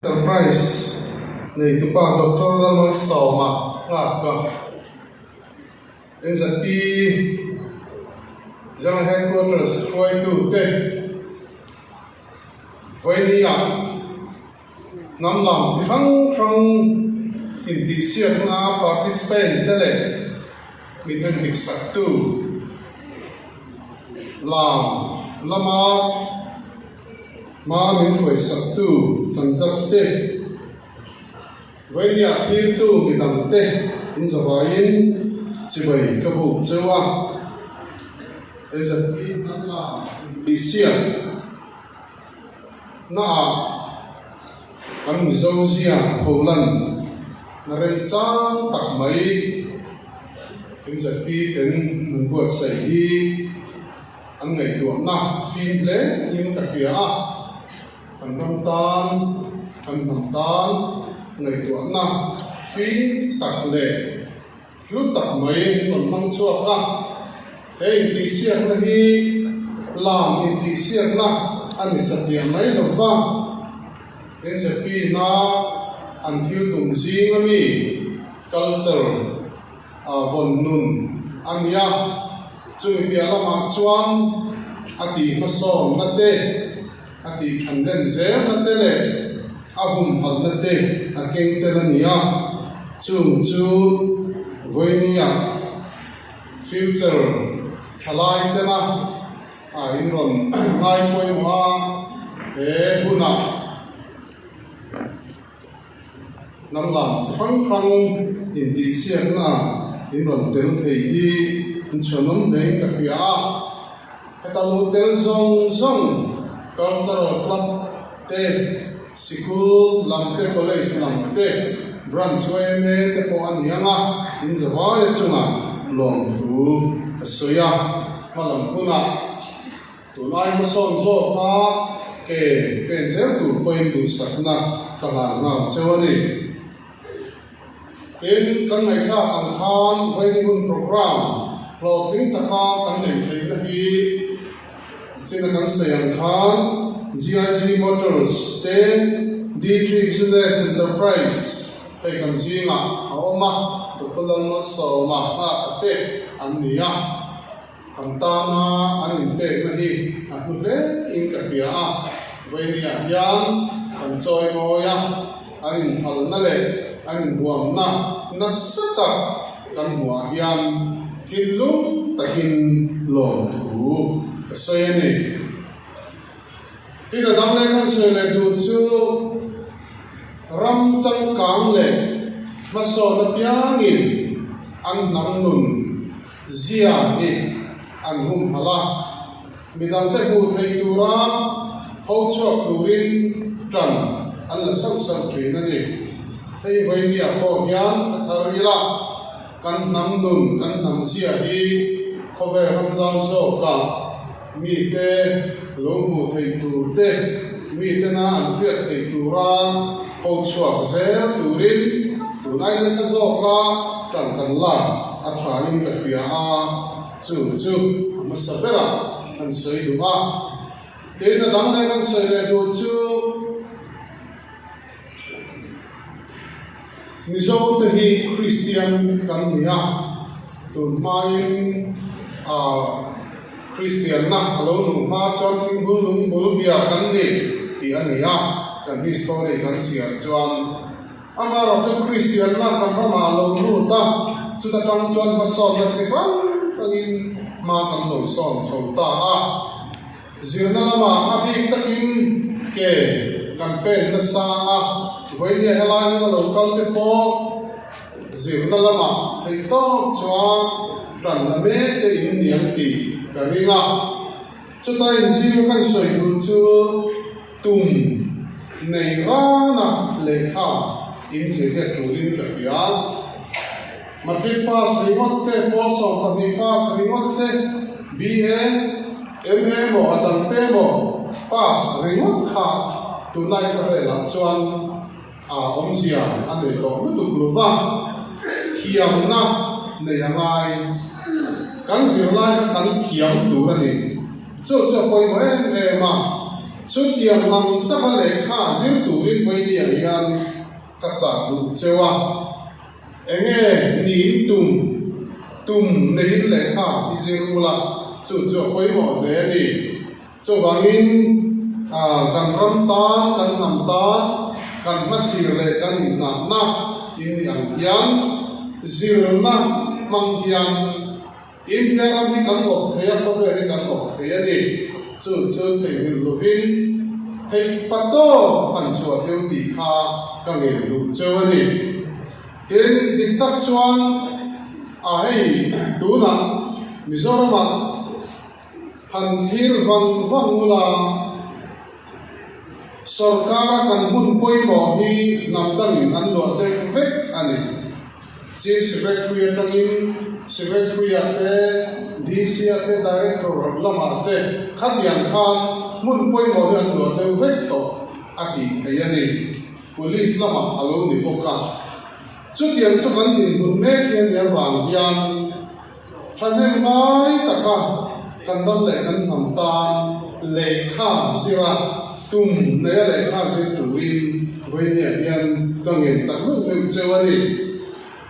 Enterprise neitupa Doctor Lalmalsawma nghak a, MZP General Headquarters hruaitute Vawinia hnam lam chi hrang hrang intihsiakna participant te leh min endik saktu lam lama Hma min hruaisaktu kan judge te, Vawinia thlirtu midang te in zavaiin chibai ka buk cheu a. MZP hman la intihsiak naah kan Mizo zia pholan na remchang tak mai MZP ten an buatsaih hi An ngaihtuahna fim hle in ka hria a, kan ram tan, kan hnam tan ngaihtuahna fim tak leh hlu tak mai an rawn hmang chhuak a. He intihsiakna hi lam intihsiakna a ni satliah mai lo va, NZP-na an thil tum zing ami culture, a vawn nun a ni a, chumi piah lamah chuan a tih hmasawnna te, a tih thanlen zelna te leh a humhalhna te a keng tel a ni a, chung chu Vawinia future thalai tena a inrawn ngai pawimawh a, he hunah. Hnam lam chi hrang hrang intihsiakna in rawn tel thei hi an chhuanawm hlein ka hria a, heta lo tel zawng zawng cultural club te, sikul lam te, college lam te, branch yma te pawh a ni ang a, in zavaia chungah lawmthu ka sawi a, hmalam hunah. Tunlai hmasawn zawka ke pen zel tur pawhin duhsakna ka hlan nghal cheu a ni. Tin, kan ngaihthlak ang khan Vaini hun programme hlawhtling taka kan neih theihna hi china kan sawi ang khan GIG Motors te D3 Business Enterprise hei kan zingah a awm a, Doctor Lalmalsawma nghakha te an ni a. Kan tana an inpekna hi a hlu hle in ka hria a, Vawinia hian kan chawi ngawi a, an inphalna leh an inhuamna nasa tak kan hmuhah hian thinlung takin lawmthu ka sawi a ni. Tin a dang leh kan sawi leh duh chu ram changkang leh hmasawn apiangin an hnam nun Zia hi an humhalh a, midangte hmuh theih tura tho chhuak turin tan an la sauh sauh thin a ni. Hei Vawinia pawh hian a thar ila, kan hnam nun, kan hnam zia hi khawvel ram zau zawkah mite lo hmuh theih tur te, mitena an hriat theih tura tho chhuak zel turin tunai nasa zawka tan kan lak a thain ka hria a, chu chu a hmasa berah kan sawi duh a. Tin, a dang leh kan sawi leh duh chu Mizo te hi Kristian kan ni a, tun hmain ah Kristianna a lo luh hma chuan thingbul lungbul bia kan ni tih a ni a, kan history kan chhiar chuan. Amaherawh chu Kristianna kan ramah a lo lut a, chuta tang chuan hmasawnna chi hrang hrangin hma kan lo sawn chho ta a. Zirna lamah a bik takin ke kan pen nasa a, vawinia helai huna lo kal te pawh zirna lamah theih tawp chuan tan la mek te in niang tih ka ring a. Chuta inzirna kan sawi duh chu tum nei rana lehkha inzirhet turin ka hria. Matric pass ringawt te, pawl 12 pass ringawt te, BA, MA emaw a dang te emaw pass ringawt kha tunlai khawvelah chuan a awmzia a nei tawh lutuk lo va, thiamna nei a ngai. Kan zirlai kha kan thiam tur a ni. Chu chu a pawimawh em em a, chutiang ang taka lehkha zir turin Vawinia hian. Ka chah duh cheu a, enge niin tum tum neiin lehkha i zir ula, chu chu a pawimawh hle a ni. Chuvangin kan ram tan, kan hnam tan, kan hmathlir leh kan inhnahna in nih ang hian zirna hmang hian India ram hi kan awp thei a, khawvel hi kan awp thei a ni. Chu chu theihnghilh lovin theih patawp han chhuah deuh tih kha ka ngen duh cheu a ni. Tin, dik tak chuan a hei tunah Mizoramah han thlir vang vang ula, Sorkara kan hmun pawimawh hi hnam dangin an luah deuh vek a ni. Chief Secretary atangin Secretary-ah te, DC-ah te, Director lamah te khatiang khan hmun pawimawh hi an luah deuh vek tawh a tih theih a ni. Police lamah a lo ni bawk a. Chutiang chu kan dinhmun mek hi a nih avang hian Thahnem ngai taka kan ram leh kan hnam tan lehkha zira tum neia lehkha zir turin vawinia hian ka ngen tak meuh meuh cheu a ni.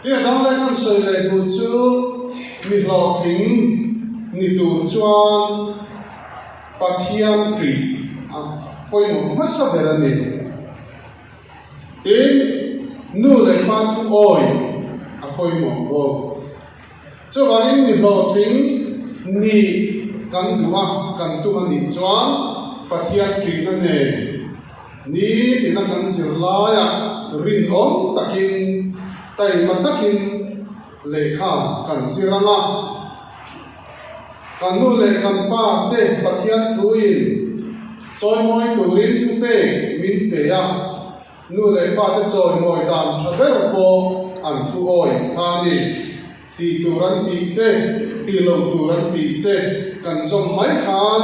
Tia dang leh kan sawi leh duh chu mi hlawhtling ni tur chuan Pathian ṭih a pawimawh hmasa ber a ni. Tin, nu leh pa thu awi a pawimawh bawk. Chuvangin mi hlawhtling nih kan duh a, kan tum a nih chuan Pathian ṭihna nen nitina kan zirlaiah rinawm takin, taima takin lehkha kan zir ang a. Kan nu leh kan pa te Pathian thuin chawimawi turin thupek min pe a, nu leh pa te chawimawi dan tha ber pawh an thu awi kha a ni. Tih tur an tih te, tih loh tur an tih te kan zawm mai khan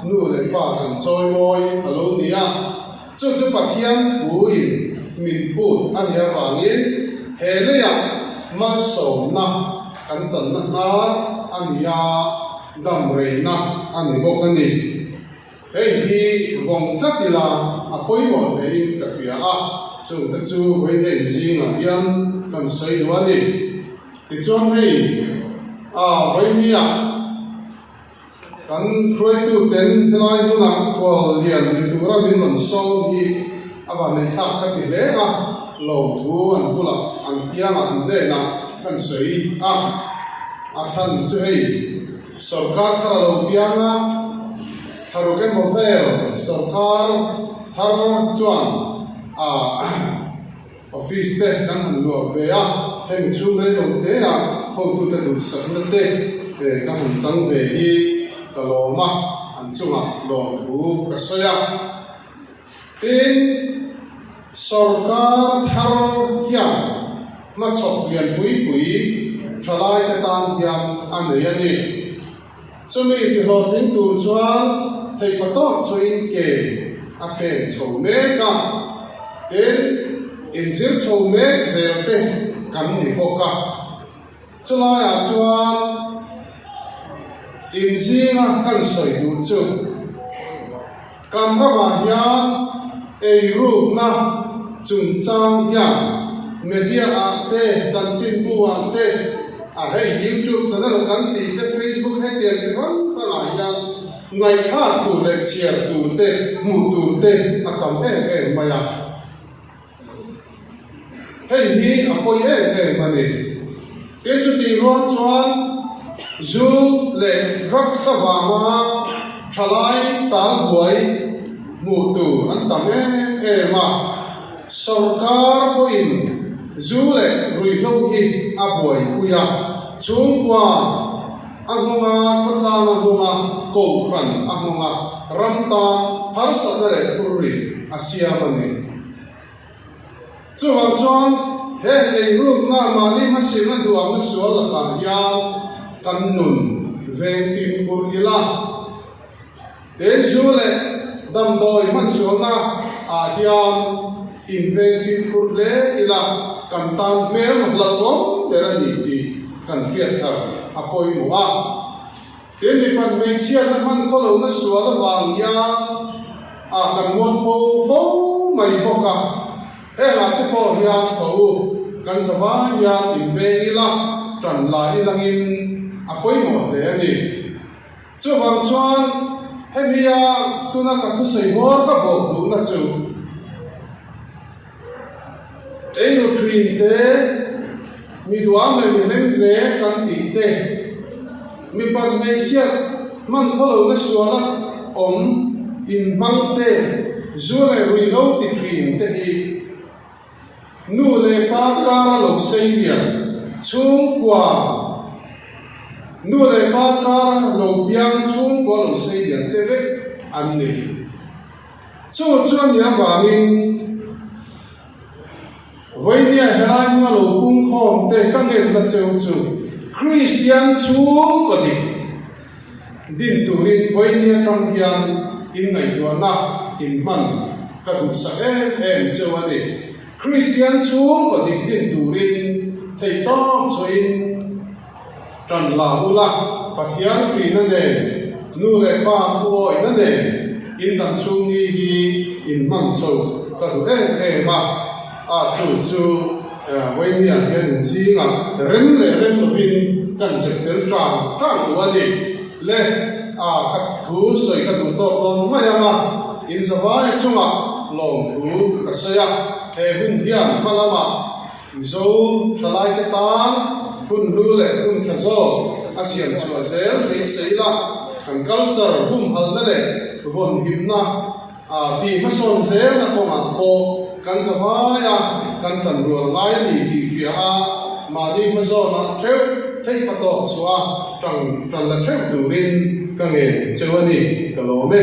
nu leh pa kan chawimawi a lo ni a. Chu chu Pathian thuin min phut a nih avangin he leiah malsawmna kan channa hnar a ni a, dam reina a ni bawk a ni. Hei hi vawng tlat ila a pawimawh hlein ka hria a, chungte chu vawiin zingah hian kan sawi duh a ni. Tichuan hei a vawinia Kan hruaituten helai hmunah khual lian ni tura min rawn sawm hi a vanneihthlak ka ti hle a, lawmthu an bulah an piangah an hnenah kan sawi a, a chhan chu hei sawrkar thar a lo piang a, thlaruk emaw vel sawrkar thar chuan a Office te kan han luah ve a, hemi chhung rei lo te a hotute duhsakna te ka han chang ve hi ka lawm a, an chungah lawmthu ka sawi a. Tin, sawrkar thar hian hmachhawp lian pui pui thalaite tan hian a nei a ni. Chumi tihlawhtling tur chuan theihpa tawk chuin ke a pen chho mek a, tin, inzir chho mek zel te kan ni bawk a. Chulaiah chuan inzinga kan sawi duh chu kan ramah hian eirukna chungchang hian media ah te, chanchinbu ah te, a hei youtube channel kan tih te, facebook hetiang chi hrang hrangah hian ngaihthlak tur leh chhiar tur te, hmuh tur te a tam em em mai a. Hei hi a pawi em em a ni. Tin chutih rual chuan zu leh drugs avanga thalai tal buai hmuh tur an tam em em a. Sawrkar pawhin zu leh ruihhlo hi a buaipui a, chhungkua a nghawng a, khawtlang a nghawng a, kohhran a nghawng a, ram tan harsatna leh phurrit a siam a ni. Chuvang chuan he eirukna mahni hmasirna duhawmna sual lakah hian kan nun veng fimkhur ila. Tin, zu leh damdawi hmansualna ah hian inveng fimkhur hle ila kan tan hmel hlauhawm ber a ni tih kan hriat thar a pawimawh a. Tin, mipat hmeichhiatna hman khaw lohna sual avang hian ah kan mualpho fo mai bawk a. Hengah te pawh hian ko u, kan zavai hian inveng ila, ṭan la ilangin a pawimawh hle a ni. Chuvang chuan hemia tuna ka thusawi hmawr ka bawk duhna chu eiru thin te, mi duang leh mi hleng hle kan tih te, mipat hmeichhiat hman khawlohna suala awm inhmang te, zu leh ruihhlo ti thin te hi Nu leh pa kara lo sei lian chhungkua Nu leh pa kara lo piang chhungkua lo sei lian te vek an ni. Chu chu a nih avangin Vawinia helai hmunga lo pungkhawm te ka ngenna cheu chu Kristian chhungkaw dik din turin Vawinia tang hian inngaihtuahna inhman Ka duhsak em em cheu a ni. Kristian chhungkaw dik din turin theihtawp chhuahin tan la ula, Pathian ṭihna nen, nu leh pa thuawihna nen in dam chhung ni hi in hman chho ka duh em em a. A chu chu Vawinia hian in zingah rem leh rem lovin kan zep tel ṭang ṭang duh a ni. Le, a khat thu sawi ka duh tawk dawn mai ang a, in zavai chungah lawmthu ka sawi a, he hun hian hma lamah Mizo thalaite tan hun hlu leh hun tha zawk a siam chhuah zel beisei la, kan culture humhalna leh vawnhimna a tih hmasawn zelna kawngah pawh kan zavai a, kan tanrual ngai a ni tih hria a, mahni hmazawnah theuh theih patawk chhuah a, tang tan la theuh turin ka ngen cheu a ni, ka lawm e.